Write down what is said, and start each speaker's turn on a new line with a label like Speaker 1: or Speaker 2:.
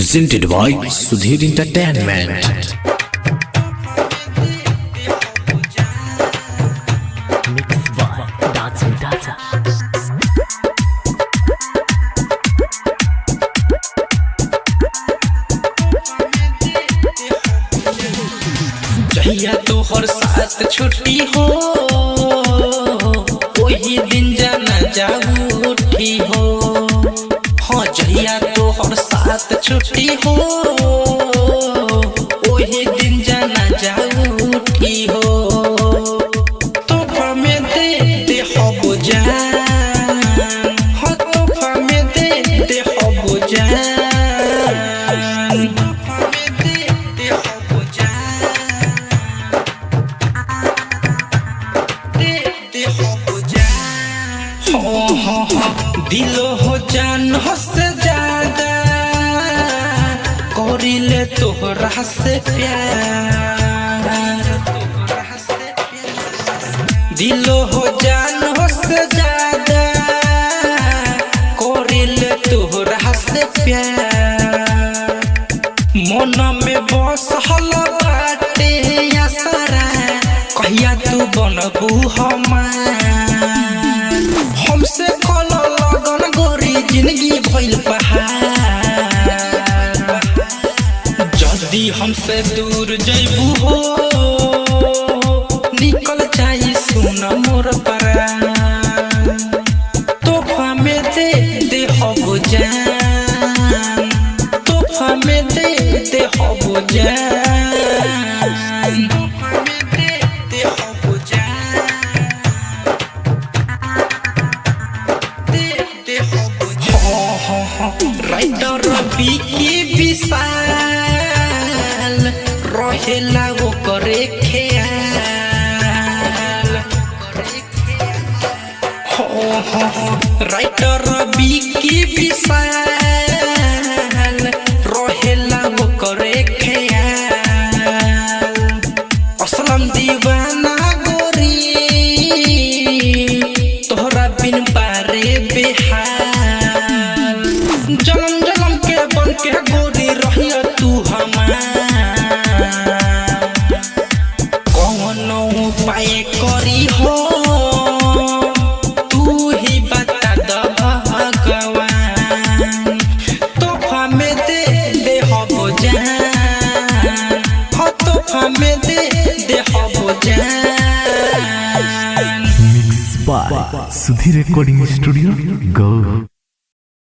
Speaker 1: Presented by Sudhir Entertainment.
Speaker 2: Mixed by Dazu Daza.
Speaker 3: जहिया तोहर साथ छुट्टी हो, वही दिन जाना जाऊ उठी हो। हाँ, जहिया तोहर साथ छुट्टी हो, वही दिन जाना जाऊ उठी हो। तोहफा में दे दे हो जान, हाँ तोहफा में दे दे हो जान, तोहफा में दे दे हो जान, दे हो जान। हो हो हो दिलो हो जान हो से ज्यादा करिले तोहरा से प्यार, दिलो हो जान हो से ज्यादा करिले तोहरा से प्यार। मन में बस हल बाटे आसरा, कहिया तू बनबू हमार। हमसे कल लगन गोरी जिंदगी भइल पहाड़, जल्दी हमसे दूर जइबू हो, निकल जाई सुन मोर परान। तोहफा में दे दे हो जान, तोहफा में दे दे हो जान, तोहफा में दे दे हो जान, दे दे हो जान। हो हो हो राइटर बिकी विशाल रहेला वो करे ख्याल। हो हो हो राइटर बिकी विशाल रहेला वो करे ख्याल। असलम दीवाना गोरी तोहरा बिन बारे बेहाल, जलम जलम के बन के गोरी रहिया तू हमार। कौन उपाय करी हो तू ही बता द भगवान। तोहफा में दे दे हो जान, हो तोहफा में दे दे हो जान।
Speaker 4: Mixed by Sudhir Recording Studio. Go.